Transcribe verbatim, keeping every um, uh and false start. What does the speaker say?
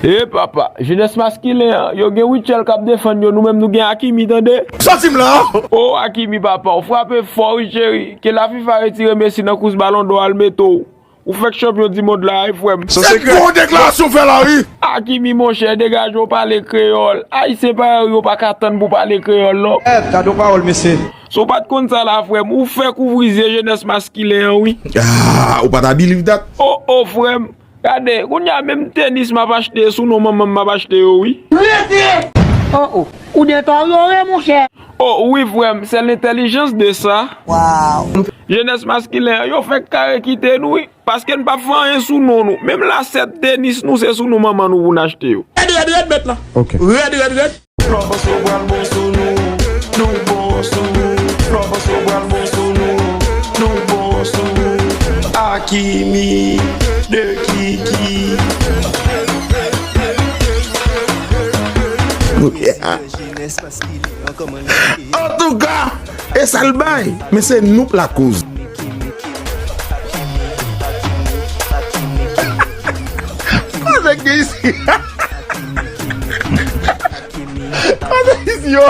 E papa, jenès maskilen an, yo gen Rutshelle k ap defann yo, nou menm nou gen Hakimi, tande. Sòti m la! O Hakimi papa, w frape fò wi cheri, ke la FIFA retire Messi nan kous Balon dò a, l mete w. Ou fèk chanpyon di mond la wi frè m. Se gwo deklarasyon w fè la wi. Hakimi monchè, degaje w pale kreyòl. Ayisyen parèy ou yo pa ka tann pou pale kreyòl non. Gade yon pawòl mesye. Si w pa t konn sa la frè m, ou fèk ouvri zye jenès maskilen an wi. Ah, ou pa ta believe that. O o frè m. Gade, kounye a menm tenis m ap achte, e sou non manman m m ap achte yo wi. Rete! O o, ou deteryore monchè. O wi frè m, c'est l'intelligence de ça. Waw. Jenès maskilen an, yo fèk kare kite nou wi. Paske n p ap fè anyen sou non nou. Menm lasèt tenis nou, se sou non manman nou pou n achte yo. Rèd, rèd, rèd, mèt la. Ok. Rèd, rèd, rèd. Flò Bòso pral bon sou nou. Nou bon sou nou. Flò Bòso pral bon sou nou. Nou bon sou nou. Hakimi, de Kiki. Antouka, e sa l bay, men se nou k lakoz. Koze gen isi. Koze isi yo.